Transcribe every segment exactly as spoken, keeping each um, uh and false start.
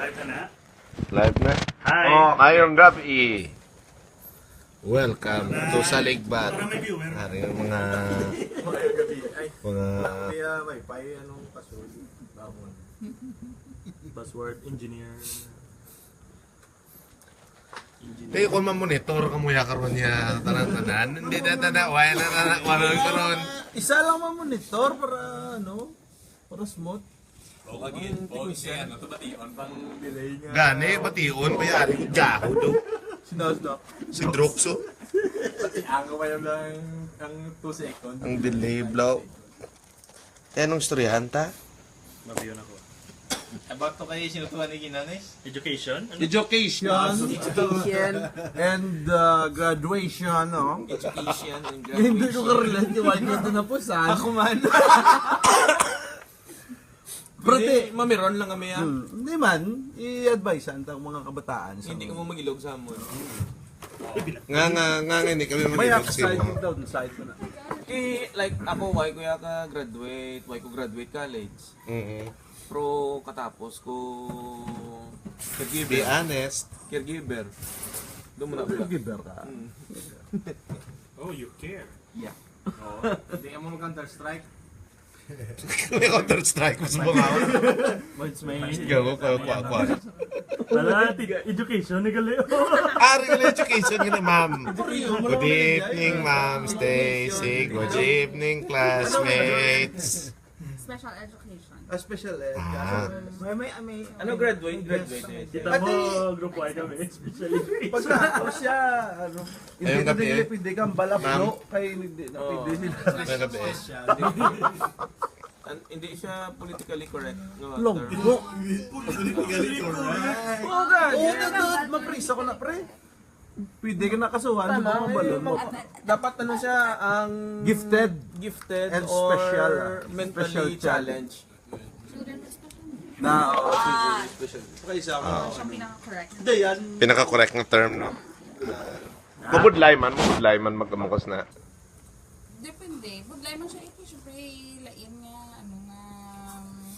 Live na na? Live na? Hi. Oh, ngayong gabi. Welcome to Saligbat. Para may viewer. Hari yung mga, mga Kaya may pay, anong password? Bawal. Password, engineer. Di ko mamonitor ka mo ya karon niya, tanan-tanan. Hindi na, tanan, wala na, tanan, wala na karon. Isa lang mamonitor para, ano, para smooth. O, kagi-, o, si, ano, to, bation, pang delay nga. Gani, bation, pa yari ko, gaho, do. Sinaos na. Si Droxo. Pati ang kawayan lang ang two seconds. Ang delay, bro. Eh, anong istoryahan ta? Mabiyo na ko. About to kay sinutuhan ni Ginanes? Education? Ano? Education. Education. And, uh, graduation, no? Education and graduation. Hindi ko ka-relate, di ba? Hindi ko napusan. Ako man. Pero Hindi, di, mamiron lang kami, ah. Hmm, hindi man, i-advise ang tang mga kabataan sa Hindi ka mga mo mag-ilog sa amon. Nga, nga, nga, nga, hindi kami May mag-ilog sa upside imo. Yung downside mo na. Kay, like, ako, why ko ya ka graduate? Why ko graduate college? Mm-hmm. Pero katapos ko Be caregiver. Honest. Caregiver. Doon mo na pala. Caregiver ka. Mm. Oh, you care. Yeah. Oh, hindi ka mo mag-Counter-Strike. May Counter-Strike, mas mga Words may Gago, kwa, kwa, kwa. Wala, ti-, education ni Galeo. Ah, regular education yun, ma'am. Good evening, ma'am Stacy. Good evening, classmates. Special education. Ah, special ed. Ah. Kaso, may, may, may, Ano, graduate? Graduate na yun. Kita Pati mo, grupo ay kami, especially. Pagkatapos siya, ano, Ayun, hindi gabi, nila eh. Pwede kang balablo, Ma'am. Kay hindi na Oo. Pwede nila. May gabi, eh. An-, hindi siya politically correct, no, Long term. Go. Politically correct. Oo, gani. Oo, na, na, maprisa ko na, pre. Pwede ka nakasuhan, Tama, di ba, eh, mabalon mo? Mag-, dapat ano siya, ang Gifted gifted and or special, ah. Mentally Special child. Challenged. Na, oh, sige, special. Saka isa ako. Ah. Siya pinaka-correct. Dayan. Pinaka-correct nga term, no? Mabudlay man, mabudlay man magkamukos na. Depende. Budlay man siya, ito, syempre, lain nga, ano nga, um,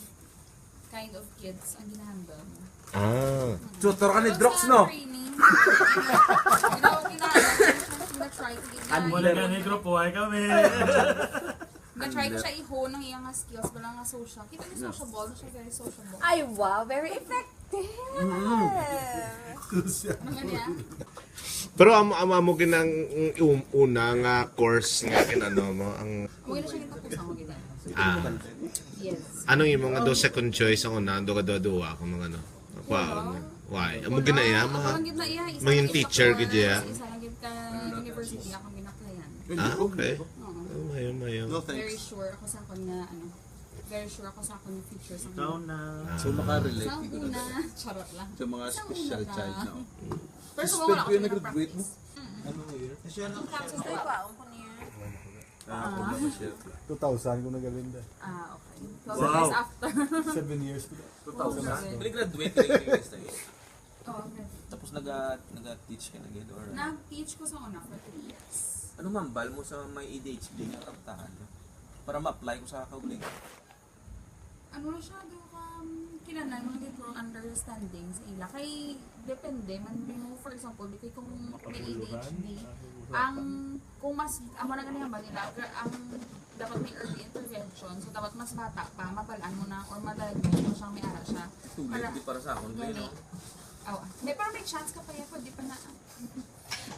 kind of kids ang ginahandle mo. Ah. Tutor ka ni Pero Drox, sa no? Training, you know, gina-, gina-try to give Ano niya. Wala nga ni grupo, ay kami. Na-try ko siya i-hone ang iyang nga skills, wala nga social. Kita niyo, sociable, siya very sociable. Ay, wow, very effective. Ano nga niya? Pero amo, amo, amo ginang, um, una nga course nga ginano mo, ang Amo na siya gitapusan mo, gina. Ah. Yes. Anong imo nga do second choice ang una, do ka do duwa kung mga ano? Kwaon. Why? Amo ginaiya, Ako mga, lang gid na iya, isa maging lang gid teacher ka gid iya. Isa lang gid ka university akong ginaplayan. Ah, okay. Oo. Oh, mayo, mayo. No, Very thanks. Sure ako sa akon nga, ano, very sure ako sa akon nga future sa Ikaw mga na. Ah. So, makarelate Sa una, charot lang. Sa mga Sa special una ka. Child na. Pero sa Suspend wala ko ko yung nag-graduate mo? Pinag-practice. Mm. Anong year? Siya lang. Ang captions ko, ikaw, ang ko niya. Ah, ako na siya. Two thousand ko nagalinda. Ah, okay. Twelve Wow. Years after. Seven years ko. Two thousand. Oh, Nag-graduate ka ng university? Oo, okay. Tapos naga-, naga-teach ka na gid, or? Nag-teach ko sa una for three years. Ano mambal mo sa may A D H D nga kabatahan? Para ma-apply ko sa kaugalingon. Ano na siya, do ka, um, kinahanglan mo gid mo understanding sa ila. Kay, depende man mo, for example, di kay kung may A D H D, ang, kung mas, amo na ganihan ba nila, gra-, ang dapat may early intervention, so dapat mas bata pa, mabal-an mo na, or ma-diagnose mo siyang may ara siya. Too late, Para, di para sa akon, gani. Glenn, no? Aw, ah. May, pero may chance ka pa yan, pwede pa na.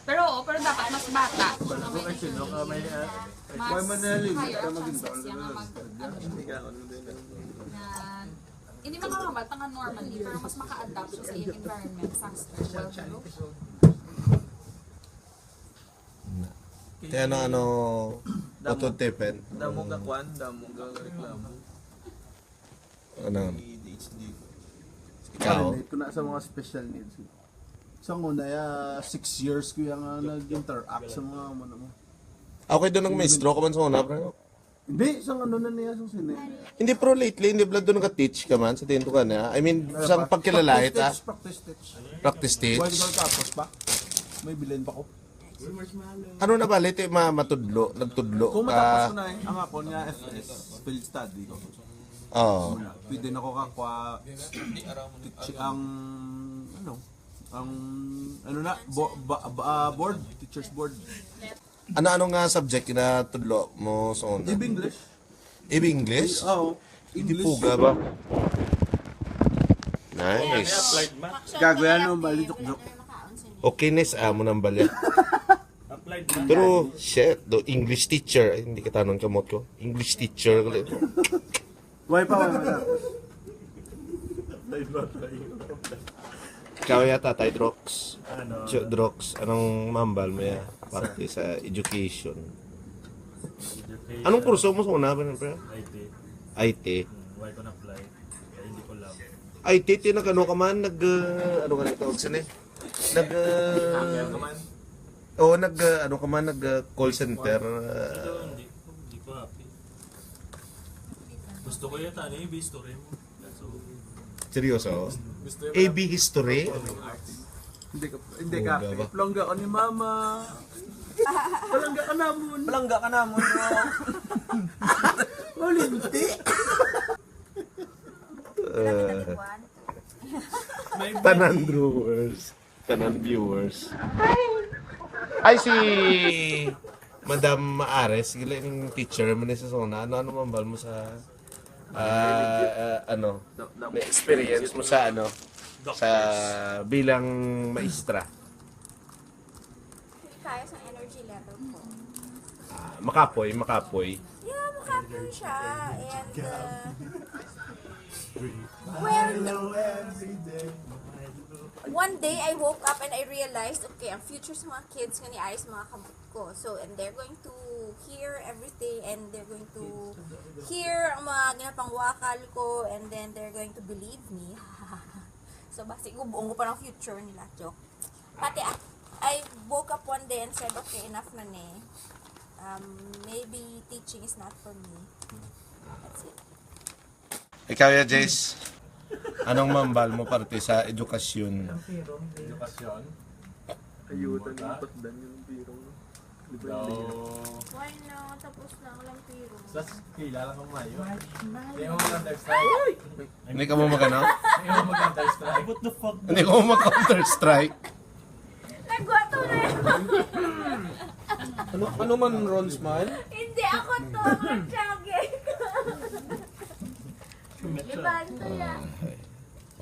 Pero, oo, pero dapat mas bata. Wala ko kasi, no, ka may, ah, Mas Why man na higher ang chances niya nga mag, ano siya, na, hindi makakamatang nga normally, pero mas maka-adapt siya sa iyang environment faster. While, Kaya ano, ano, Damo. Auto-tipen. Damo ka kwan, damo ka reklamo. Ano? A D H D. Ikaw? Relate ko na sa mga special needs. Sa una, ya, six years ko yung, ah, nag-interact sa mga, ano, mo. Okay, doon ang maestro ka man sa una, pre? Hindi, sa ano na niya, sa sini. Hindi, pero lately, hindi pala doon nag-teach ka man sa tinto ka na. I mean, sa pagkilala, Practice ita? Teach, practice teach. Practice teach? Why, tapos pa? May bilin pa ko. Ano na ba, liti ma matudlo, nagtudlo Kung ka? Matapos ko na eh, ang akon nga F S, field study ko. Oh. Muna. Pwede na ko kakwa, teach ang, ano, ang, ano na, bo, ba, ba, board, teacher's board. Ano, ano nga subject na tudlo mo sa una? English. Ibi English? Oo. Hindi English. Puga ba? Nice. Gago yan, no? Bali, joke-joke. Okay, Nes, amo nang balya. Applied math. Pero, shit, do English teacher. Ay, hindi ka tanon kamot ko. English teacher ko lang. Why pa, why pa? Ikaw yata, Tay Drox. Ano? Cho-, Drox, anong mambal mo ya? Parte sa education. Education. Anong kurso mo sa una ba, pre? I T. I T. Hmm, why ko na-apply? Kaya hindi ko alam. I T, ti nag-ano ka man, nag, uh, ano ka na tawag sini? Nag, uh, Hacker ka man? Oo, nag, uh, ano ka man, nag, uh, call center. Ito, hindi ko, hindi ko happy. Gusto ko yata, ano yung history mo? Seryoso? Gusto yung A B history? Hindi ka, hindi ka. Puga ba? Palangga ka ni mama. Palangga ka namon. Palangga ka namon, bro. Malinti. Uh, Tanan viewers. Tanan viewers. Ay, si Madam Ares, gila yung teacher mo ni sa SONA. Ano, ano mambal mo sa, ah, ah, ano, na experience mo sa, ano, sa bilang maestra? Hindi kaya sa energy level ko. Ah, makapoy, makapoy. Yeah, makapoy siya. And, uh, well, one day I woke up and I realized, okay, ang future sa mga kids nga ni Ice, mga kamot ko. So, and they're going to hear everything, and they're going to hear ang mga ginapangwakal ko, and then they're going to believe me. So, basi, gubuong ko pa ng future nila. Joke. Pati ak-, I woke up one day and said, "Okay, enough na ni. Um, maybe teaching is not for me." That's it. Ikaw ya, Jace. Anong mambal mo parte sa edukasyon? Edukasyon? Ayuda ng patdan yung birong. Daw. Why na? Tapos na ang lampiro. Sas, kilala ko mayo. Hindi mo mag-understand. Hindi ka mo magano? Hindi mo mag-understand. What the fuck? Hindi ko mag-Counter-Strike. Nagwato na yun. Ano, ano man, Ron, smile? Hindi ako to. Ang tiyagi. Iban to yan.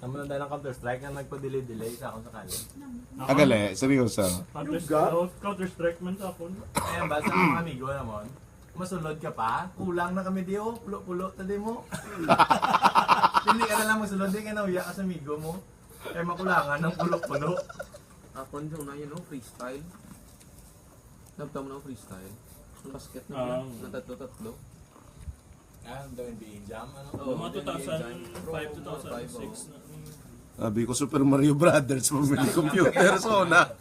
Amo na dahil ang Counter-Strike nga nagpa-delay-delay sa akon sa college. Agali, seryoso. Counter-, Luga? Oh, Counter-Strike man sa akon. Ayan ba, sa mga amigo namon, masulod ka pa? Kulang na kami di, oh. Pulo-pulo, ta di mo. Hindi ka na lang masulod, di ka na uya ka sa amigo mo. Kaya makulangan ng pulo-pulo. Akon, yung na, you know, freestyle. Nabtaw mo na ang freestyle? Ang basket na Ah. na tatlo-tatlo. Ah, ang N B A Jam, ano? Oo, Mga N B A Jam. two thousand five, Bro, two thousand six five, na. Sabi ko, Super Mario Brothers, pag may computer, SONA.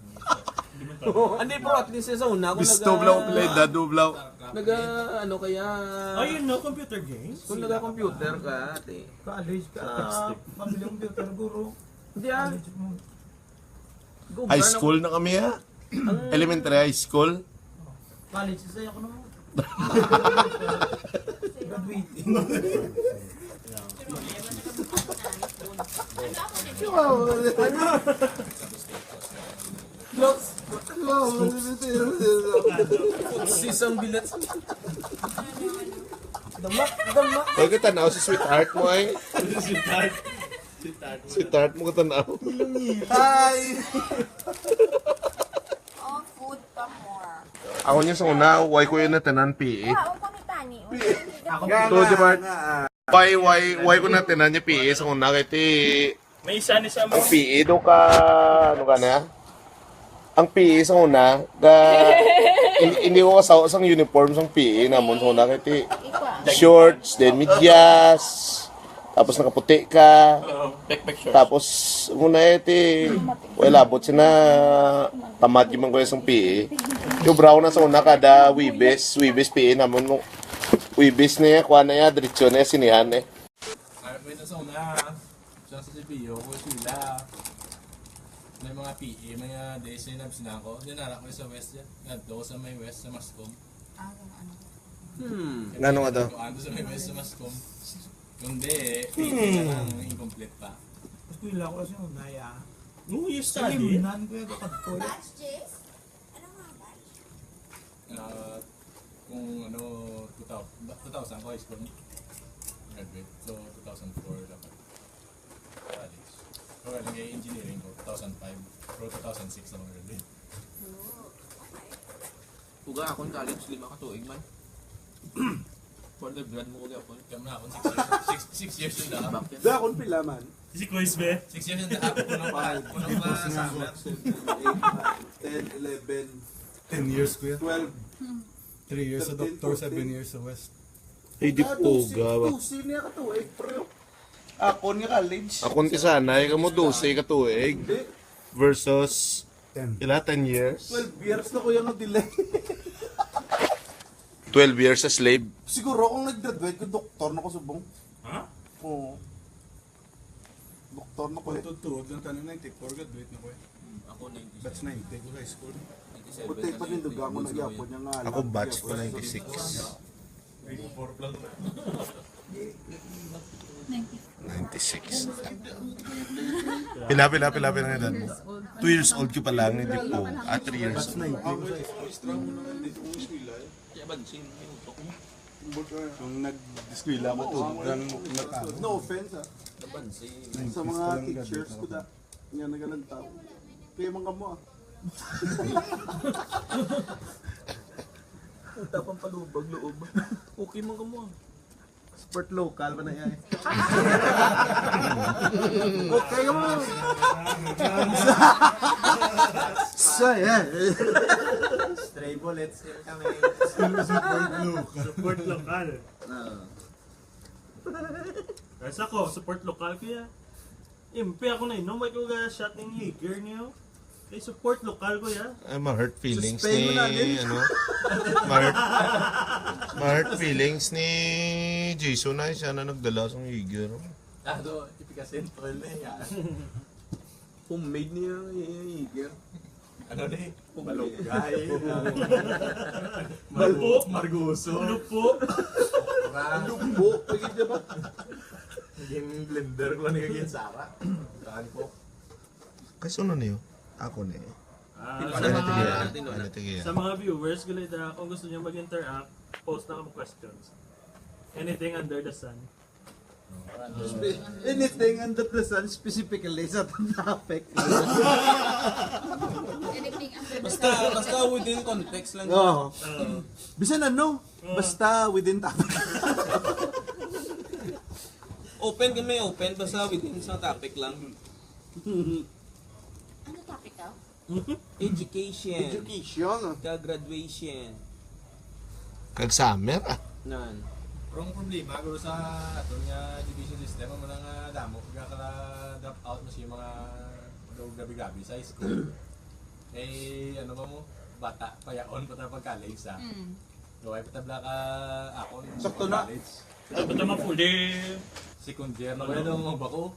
Hindi, bro, at least sa una, kung Bisto naga-, bla, play, dado bla. Naga, ano kaya? Oh, you know computer games? Kung naga-computer ka, ate. College ka, Sa ah, plastic. Pamilya computer, guro. Hindi, ah. College mo. Go, High ano? School na kami, ha? Ang Elementary, high school. College, isa ako naman. Graduating. Wow, ano? Looks, wow, ano? Sisang bilat. Damak, damak. Huwag ka tanaw si sweetheart mo, ay. Sweetheart. Sweetheart mo ka tanaw. Hi! Oh, food pa more. Ako niya sa una, why ko yun natanan P E? Wow, kami tani. Ako Nga, To, nga, di ba? nga, ah. Why, why, why ko natanan niya P E sa una? Kaya ti, May isa ni sa ang mga P E do ka, ano ka na? Ang P E sa una, ga, hin-, hindi ko kasawa sang uniform sang P E namon sa una. Kaya ti, shorts, then medyas, tapos nakaputi ka. Oo, backpack shorts. Tapos, muna eh, ti, wala labot sina tamad yung mga sang P E. Yung brown na sa una kada Wibes, Wibes P E namon mo. Wibes na yan, kuha na yan, diretsyo na yan, sinihan eh. Ano pa ito sa una? Siya sa C P U, ko sila. May mga P E, may mga days na nabsina ko. Dinara ko sa West yan. Ngadto ko sa may West, sa Mascom. Ah, ano, ano. Hmm. Ngano nga daw? Kuan ko sa may West, sa Mascom. Kung di, P E na lang, incomplete pa. Eskwela ko kasi unay ah. No, you Sa study? Limnan ko yung kapag ko. Batch, Jace? Ano nga batch? Ah, kung ano, two thousand, two thousand ko high school, graduate. So, two thousand four dapat college. Pero nag-engineering ko, two thousand five. Pero two thousand six ako graduate. Uga akon college, lima ka tuig man. For the grad mo uga akon. Kaya na akong six years, six, six years and a half. Back then. Da akong pila man? Si Quiz, be? Six years and a half. Kuno pa sa summer. ten, eleven, Ten years, kuya. twelve, Three years sa Thirteen, doktor, seven fourteen. years sa West. Ay, di po, gawa. Tusi niya ka tuig, bro. Akon nga college. Akon ti sanay kamo dose ka tuig Hindi. Versus Ten. Ila, ten years? Twelve years na ko yung delay. Twelve years sa slave. Siguro kung nag-graduate ko, doktor na ko subong. Ha? Oo. Doktor na ko eh. Tuod-tuod lang tayo, ninety-four, graduate na ko eh. Ako ninety-seven. Batch ninety ko high school. Ninety-seven Puti pa din dugang mo na gyapon niya nga. Ako batch ko ninety-six. Grade four lang. Ninety-six. Pila, pila, pila, pila nga edad mo? Two years old ka pa lang, hindi po. Ah, three years. Ako yung strong mo naman dito kung eskwela eh. Kaya ba, same yung utok mo? Nung nag-eskwela ko, tuod lang nagkano. No offense ah. Napansin. Sa mga teachers ko da. Nga nagalantaw. Kaya man kamo ah. Tapang palubag loob. Okay man kamo ah. Support local pa na yan. Okay mo. Sa yan. Stray bullets din kami. Support lokal. Ah. Kasi ako, support lokal ko ya. Impi ako na inom, may ko ga shot ng Jaeger niyo. Kay support lokal ko ya. Ay, ma-hurt feelings Suspend mo na ni, din. Ano? Ma-hurt, ma-hurt feelings ni Jason na siya na nagdala sa Jaeger. Ado, ipikasin, tol na yan. Homemade niya yung Jaeger. Ano ni? Malunggay. Malpo. Marguso. Lupo. Okra. Lupo. Pwede diba? Naging blender ko lang naging sara. Saan po? Kasi ano niyo? Ako ni. Ah, Ano sa mga tigil? Ano tigil? Sa mga viewers, galida, kung gusto niyo mag-interact, post na kamo questions. Anything under the sun. Spe- Anything under the sun, specifically sa topic. Anything under the Basta, sun. Basta within context lang. Oo. Uh, Bisan ano, basta within topic. Open kami, open. Basta within sa topic lang. Ano topic daw? Education. Education. Ka graduation. Kag summer, ah. Nan. Pero ang problema, guro, sa aton nga education system, ang mga nga damo, kaya ka drop out mo siya mga daw grabe-grabe sa high school. Eh, ano ba mo? Bata, payaon pa tayo pag-college sa. Mm. Gaway pa tabla ka ako. Sakto na. College. Dapat naman fully. Second year na kaya daw mo ba ko?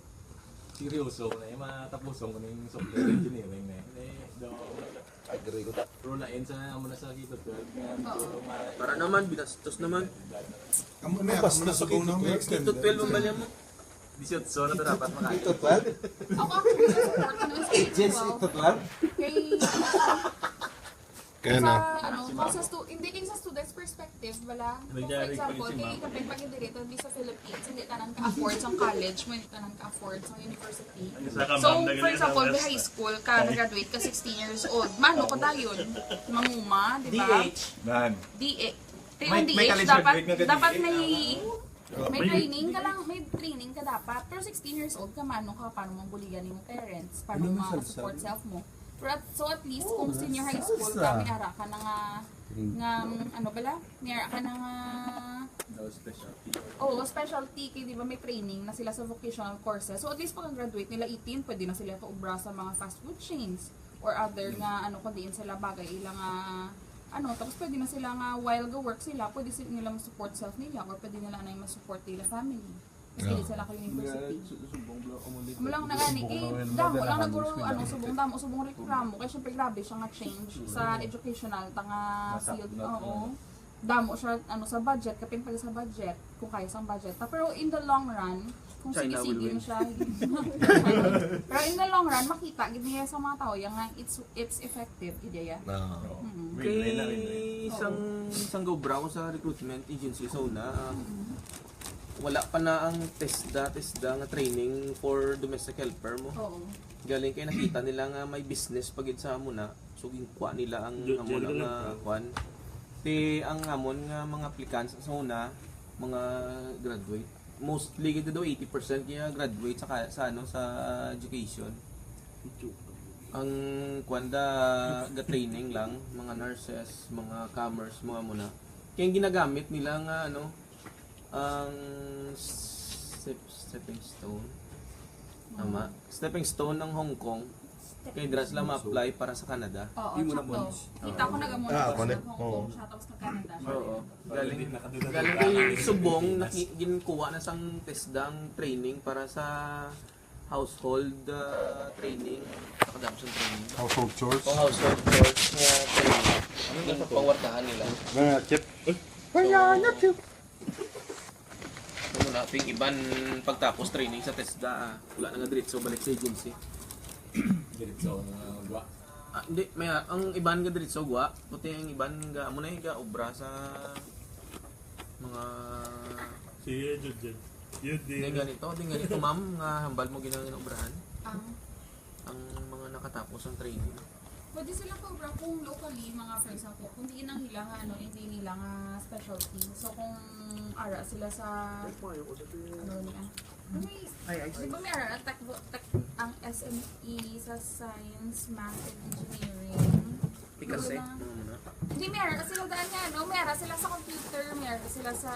Seryoso ko na yung matapuson ko na yung software engineering na yun. Eh, daw, Agree ko ta. Pero na-end sa amo na sa K to twelve. Oo. Para naman, binastos naman. Amo may ako na sa kong number. K to twelve ang bali mo. Dieciocho na to dapat maka- K to twelve? Ako actually sa support ko ng Yes, spiritual. K to twelve? Kay Kaya sa, na. Ano, kung sa stu- hindi, kung sa student's perspective, wala. Kung for Nangyari example, ko si kay ma'am. kapag pag dito, di sa Philippines, hindi tanan ka-afford sa college mo, hindi tanan ka-afford sa university. Ang isa ka, So, ma'am, for nagaling example, sa the high school ka, nag-graduate ka sixteen years old, mano ko dayon, manguma, di ba? D H. Nan. D A. Kay May- yung may D H college dapat, graduate nga ka dapat D A. may, Oh, may may- training ka lang, may training ka dapat. Pero sixteen years old ka, mano ka, paano mong buligan yung parents? Paano Ano mo masalsal? Support self mo? Pero at, so at least, Oh, kung senior high school salsa. ka, may ara ka na nga, nga, ano bala? May ara ka na nga, Daw specialty. Oo, specialty kay, di ba, may training na sila sa vocational courses. So at least pag graduate nila eighteen, pwede na sila kaubra sa mga fast food chains or other nga ano, kung diin sila bagay ila nga ano, tapos pwede na sila nga while ga work sila, pwede sila nila ma-support self nila or pwede nila anay ma-support nila family. Mas dili sila ka university. Amo lang na gani, kay damo lang naguro, ano, subong damo, subong reklamo. Kay syempre grabe siya nga change sa educational, ta nga field. Oo. Damo siya, ano, sa budget, kapin pa sa budget, kung kaya sang budget. Ta, pero in the long run, kung sige-sige na siya, pero in the long run, makita gid niya sa mga tao, yang nga, it's, it's effective, gid ya. Ah. Mm. Kay isang, isang gobra ko sa recruitment agency sa una, ah, wala pa na ang TESDA, TESDA nga training for domestic helper mo. Oo. Galing kay nakita nila nga may business pa gid sa amo na. So, ginkuha nila ang Ju- amo na general nga lang. Kwan. Ti ang amon nga mga applicants sa una, mga graduate. Mostly gid daw eighty percent kaya graduate sa ka- sa ano sa education. Ang kwanda ga training lang, mga nurses, mga commerce, mga muna. Kaya ang ginagamit nila nga ano, ang step, stepping stone. Tama. Stepping stone ng Hong Kong. Kay dira sila ma-apply para sa Canada. Oo, Di mo na sakto. bonus. Kita ko nag-amo Ah, na connect. sa Hong Oo. Kong siya, tapos nag-Canada siya. Oo. Galing, Nakadula- galing kay subong naki, ginkuha na sang TESDA ang training para sa household ah, training. Nakadam sa training. Household chores. O household chores nga training. Ano na sa pangwartahan nila? Mga chip. Kaya na chip. Ano na, ting iban pagtapos training sa TESDA, ah, wala na nga diretso balik sa agency. Diretso ang uh, gwa. Ah, hindi, may ah, ang iban nga diretso gwa, puti ang iban nga amo na yung obra sa mga Sige, Jud, Jud. Yun di din. Ganito, di ganito ma'am nga hambal mo ginang obrahan. Ang Ang mga nakatapos ang training. Pwede sila pa bro kung locally, mga for example, kung di nang ila nga ano, hindi nila nga specialty. So kung ara sila sa ano ni ah. Ano yung- Di ba may ara tech, tech, ang S M E sa science, math, and engineering? Pikase, Wala. Mga muna. Hindi, may ara sila daan nga, no? May ara sila sa computer, may ara sila sa,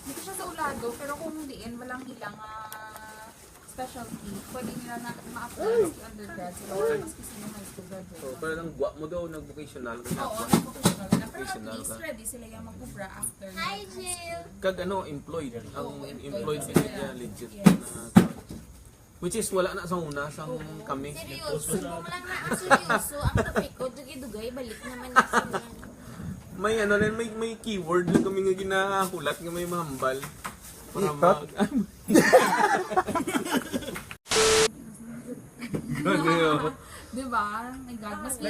dito siya sa Ulado, pero kung diin, walang ilang ah, specialty, pwede nila na ma-apply sa undergrad, sila wala mas kasi yung high school graduate. So, pero lang gwa mo daw, nag-vocational ka Oo, na. nag-vocational na. Pero at Vocational least ka. Ready sila yung mag-obra after. Hi, Jill! Kag ano, employed. Ang Oo, employed employed sila. sila niya, legit Yes. na. Which is, wala na sa una, sa kami. Seryoso, kung lang na ang seryoso, ang topic ko, dugay-dugay, balik naman na sila. May ano rin, may, may keyword lang kami nga ginahulat nga may mahambal. Para Ipat? mag... Di ba? My God, maski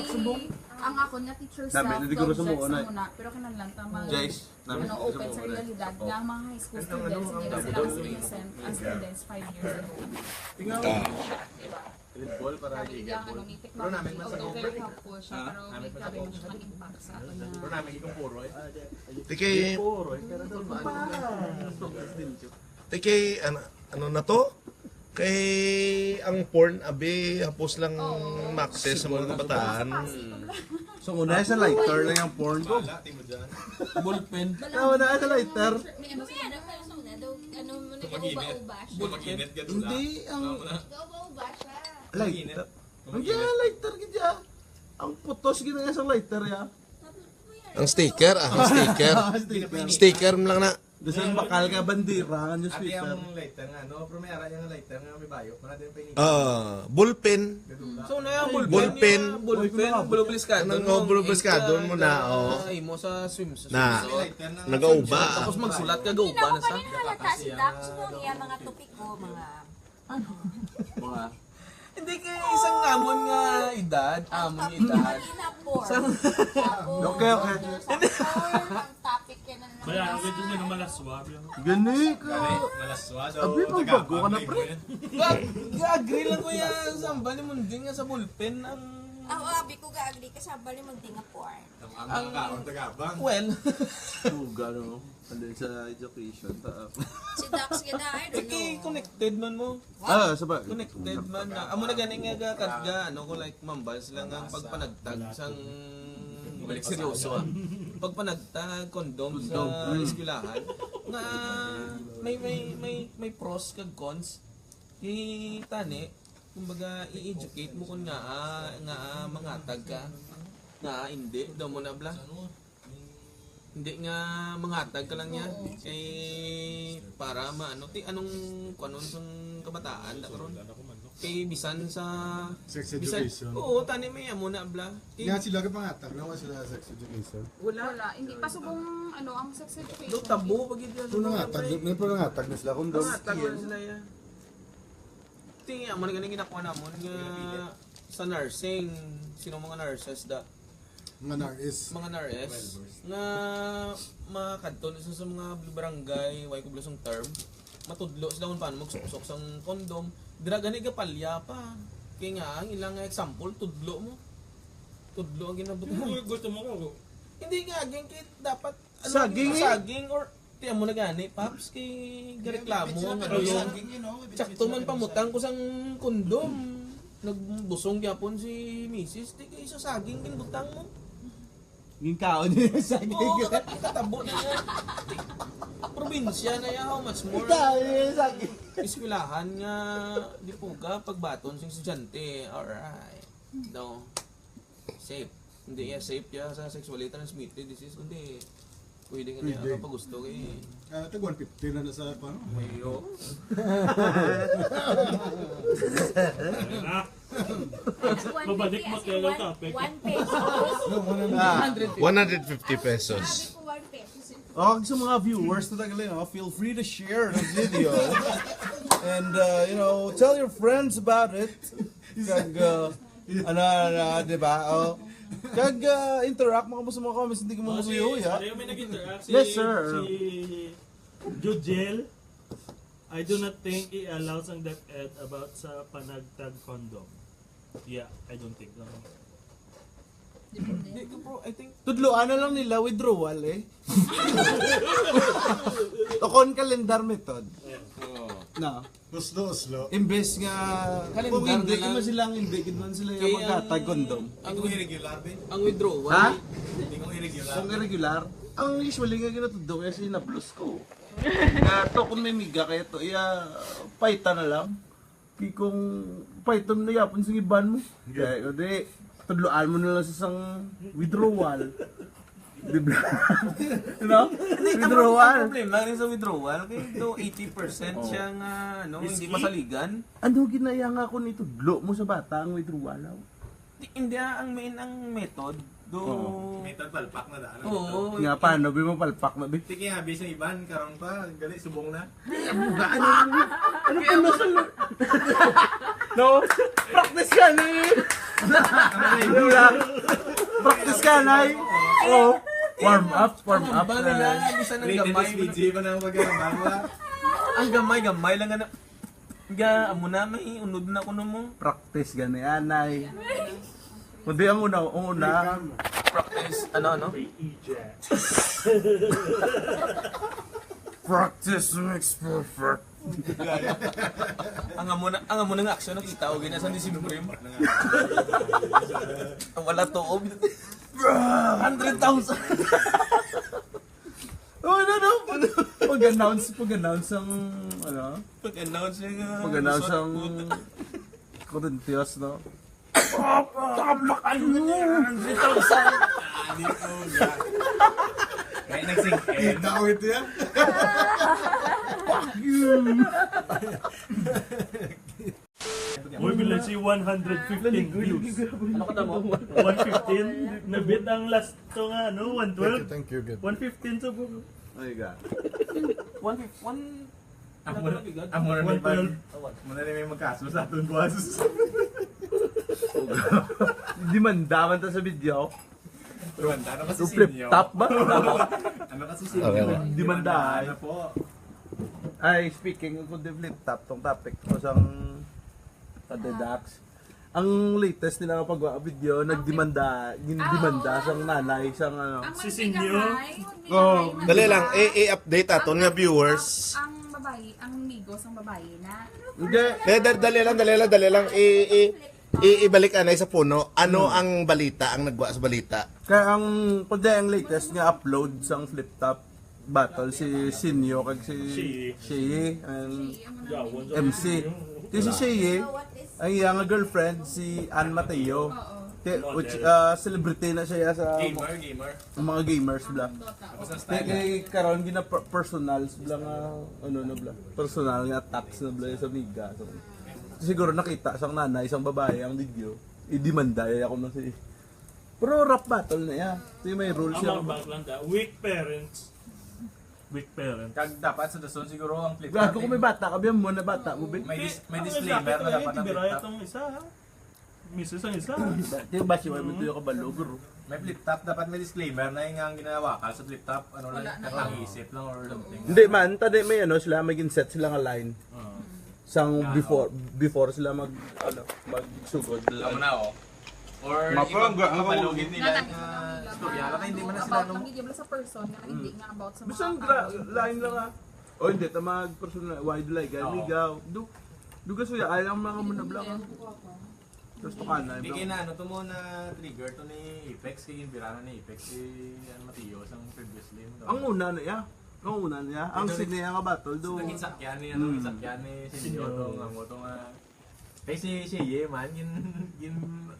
ang akon nga teacher Sabi, sa hindi ko gusto mo subject sa una. Muna, pero kinahanglan ta mag Guys, ano, open sa realidad nga ang mga high school students hindi na sila mas innocent as students five years ago. Red Bull para Sabi di niya, Red Bull. ano, may technology, although very helpful siya, pero may grabe mo siya impact sa ano na. Pero namin itong puro eh. Tikay, Puro eh. Pero ito ba? tikay, ano, ano na to? Kay ang porn, abi, hapos lang ma-access sa mga kabataan. Possible lang. So, una sa lighter lang yung porn ko. Ballpen. Tawa na sa lighter. May ano May ano kayo sa una daw, ano mo na, uba-uba siya. Ballpen. Hindi, ang Uba-uba siya. lighter. Hindi, lighter gid ya. Ang putos gid nga sa lighter ya. Ang sticker, ah, ang sticker. Ah, sticker. Sticker mo lang na. Gusto yung bakal ka bandira, ang Ati newspaper. Ang lighter nga, no? Pero may ara yung lighter nga may bayo. Para din pa ini. Ah, ballpen. Gadula. So, na yung ballpen. Ballpen. Ballpen, ballpen, Ano, oh, ballpen, skadon mo na, oh. Ay, mo sa swimsuit. Na, May lighter na nagauba. Tapos magsulat ka, Hindi gauba ako na sa. panihalata si Dax mo niya mga topic ko, mga Mga hindi kay isang amon nga edad, amon nga edad. Hindi na porn. Sa- Tapos, Okay, okay. sa porn, ang topic yan ang Kaya ang ito mo na malaswa. Yung Gani ka. malaswa. Abi, magbago ka na, pre. Ga- Ga-agree lang ko yan sa hambal ni Munding nga sa ballpen ang Ah, abi ko ga-agree ka sa bali mo di nga porn. Ang ang ang tagabang. Well, Suga, no? And then sa education, ta- Si Dax gid, I don't kay know. Connected man mo. Ah, sa ba? Connected man na. Amo na gani nga ga-, kad-, ga-, ano ko, like, mambal sila nga pagpanagtag sang, balik seryoso, ah. Pagpanagtag, condom sa eskwelahan. Nga may, may, may, may pros kag cons. Kay tani, kumbaga, i-educate mo kung nga, ah, nga, ah, mangatag ka. Nga, ah, hindi. Daw mo na, bla. Hindi nga mangatag ka lang niya. Kay pa, Para maano, ti anong kuanon sang kabataan da karon? Kay bisan sa Sex bisan, education. Oo, tani may amo na bla. Kay, Nga sila kapangatag na wala sila sex education. Wala. Wala, hindi pa subong ano ang sex education. Do tabo pag yun. Kung nangatag, may panangatag na sila kung Ang daw. atag man sila yan. Tingin mo na ganing ginakuha namon nga sa nursing, sino mga nurses da? Mga naris. Mga naris nga makadto na sa, sa mga barangay, way kublos ang term, matudlo sila kung paano magsuksok sang condom. Dira gani gapalya pa. Kaya nga, ang ilang example, tudlo mo. Tudlo ang ginabot mo. Gusto mo ko? Hindi nga, aging kay dapat ano, Saging, eh. Saging or tiyan mo na gani, Paps, kay gareklamo ang ano yun. Sakto man pamutang ko sang kondom. Nagbusong gyapon si misis, di kay sa saging ginbutang mo. Ginkaon niya yung saging. Oo, kakat katabo na nga. Probinsya na yan, how much more? Ginkaon niya yung saging. Eskwelahan nga, di po ka, pagbaton sa estudyante. Alright. No. Safe. Hindi niya safe ya sa sexually transmitted disease, kundi pwede nga niya Pwede. Kapag gusto kay Ah, tag one fifty na na sa ano? Mayo. Mabalik mo tayo sa topic. One pesos. No, one hundred. Ah, Hundred fifty. one hundred fifty pesos. Sabi ko one pesos. Oh, sa mga viewers na tagal, no, feel free to share the video. And, uh, you know, tell your friends about it. Kag, uh, ano, ano, di ba? Oh. Kag, uh, interact mo kamo sa mga comments, hindi ko mo Oh, si, maguyo, ha? Ano yung may nag-interact? Si, Yes, sir. Si Jujel, I do not think i-allow sang DepEd about sa panagtag condom. Yeah, I don't think. No. Hindi ko, bro, I think Tudloan na lang nila withdrawal eh. Tokon calendar method. No. Uslo-uslo. Imbes nga Calendar kung hindi na lang. Kung sila hindi gid man sila Kaya yung maghatag ang- condom. ang, Hindi ko irregular, Ben. Ang withdrawal. Ha? Hindi ko irregular. Kung irregular, ang usually nga ginatudlo kaya si nablos ko. Nga to kung may miga kaya to iya paita na lang. Kay kung paiton na yapon sa iban mo. Kaya kundi tudloan mo na lang sa isang withdrawal. Di ba? No? Hindi, ang, Withdrawal. Ang problema rin sa withdrawal, kay do eighty percent Oh. siya nga ano, hindi Risky. Masaligan. Ano ginaya nga kung itudlo mo sa bata ang withdrawal? Aw? Di, hindi ah, ang main ang method do Oo. Metal palpak na daan. Oo. Nga paano bi mo palpak na bi? Tiki nga, bis ng iban, karon pa, gali, subong na. No? Practice ka na eh. Practice ka na eh. Oh. Warm up, warm up. Ang nila, bisan ang Latest gamay. video pa ng pagkakabang, wala. Ang gamay-gamay lang nga na. Ga, amo na, may unod na kuno mo. Practice gani anay. Kundi ang una, ang una. Practice, ano, ano? Practice makes perfect. Ang amo na, ang amo na nga action nakita ko gina sa December. Ang wala tuob. Hundred thousand. Oh, no, no. Pag-announce, pag-announce ang, ano, Pag-announce yung, uh, pag-announce result ang po. Corintios, no? Hindi po, yeah. Kaya nagsingkit. Daw ito yan. Uy, bilang si one hundred fifteen views. Ano ka mo? One fifteen? Nabit ang last to nga, ano, one twelve? Thank you, good. One fifteen sa buko. Ay, ga. One fifty, one, Ang ano mura, ka bigod? ang mura may One twelve. mag-, mura na may magkaso sa aton buwas. Demanda man ta sa video. Pero ang ano kasi Yung flip sinyo? top ba? Ano kasi Okay. sinyo? Demanda, ay. Na po. Ay, speaking of the flip top, tong topic ko sang Kadedax. Ang latest nila nga pagwa video, nagdemanda, gindemanda sang nanay, sang ano. Ang Si may Sinyo? gamay, may Oh. gamay, Dali di lang, ba? i- i-update aton nga viewers. Ang, ang babae, ang migo sang babae na. Hindi. Dali, dali, dali lang, dali lang, dali lang. I, i, i, ibalik anay sa puno. Ano ang balita, ang nagwa sa balita? Kaya ang, kundi ang latest nga upload sang flip top battle si Sinyo kag si Si- Shei and Gawon sa M C. Ti si Shei, ang iya nga girlfriend si Ann Mateo. Oo. Which, ah, celebrity na siya sa Gamer, gamer. ang mga gamers bla. Tapos ang Kay, style. Kay karon gina per- personals bla nga ano na bla. Personal nga attacks na bla sa miga. So, siguro nakita sang nanay, sang babae ang video. Idemanda ya ako na si. Pero rap battle na ya. Di may rules Ang siya. mga background na, weak parents. Weak parents. Kag dapat sa dason siguro ang flip Gago ko may bata, kabiyan mo na bata mo, be. May, dis- may Ang disclaimer isa, na dapat ang tibira flip top. Itong isa, ha? Misis ang isa. Di ba si Webito yung kabalo, bro? May flip top, dapat may disclaimer na yung ang ginawakal sa flip top, ano lang, Wala na. Katang isip lang or something. Hindi man, tadi may ano sila, may ginset sila nga line. Oo. Sang Ah, before before sila mag ano, magsugod. Alam mo na, oh. Or Mapangga, iba- ang kapalugin kawang- nila yung ah, istorya. Baka hindi man na sila About nung lang gid sa person nga hindi nga about sa mga Bisan gra- line lang ah. O hindi, ta mag personal, wide like, ay Oo. migaw. Du, duga suya, ay lang mga muna bla. Tapos tukan na, Hindi bla. kayo na, ano to mo na trigger to ni Apex, kay ginbirana ni Apex si ano, Matiyo, sang previously. No? Ang una na iya. Ang una na iya. Ang Ito, sine nga battle do. So, naging sakyan ni, ano, Hmm. naging sakyan ni Sinyo, Sinyo. To, nga mo, to nga. Kay si, si Ye, man, gin, gin,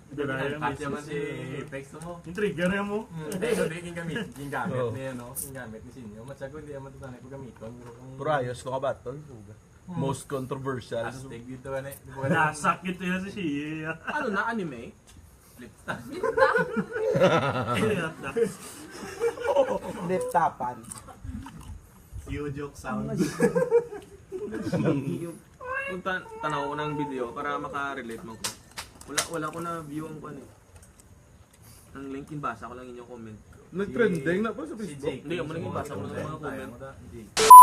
Dala gin-cut yung niya man si misis. Apex to mo. Yung trigger niya mo. Hmm, kaya hindi, gingamit, gingamit Oo. ni, ano, gingamit ni Sinyo. Matsa ko, hindi naman ito tanay ko gamiton. Pero kung Pero ayos ko ka battle, puga. Most controversial. Astig dito, ano, eh. Nasakit niya si Shia. Ano na, anime? Flip top. Kaya na. Laptopan. Yujok sound. Kung tan- tanaw ko ng video para maka-relate mo ko. Wala, wala ko na view ang kwan eh. Ang link, inbasa ko lang inyong comment. Nag-trending na po sa Si Facebook. Jake. Hindi, amo na yung basa ko ng mga comment. Jake.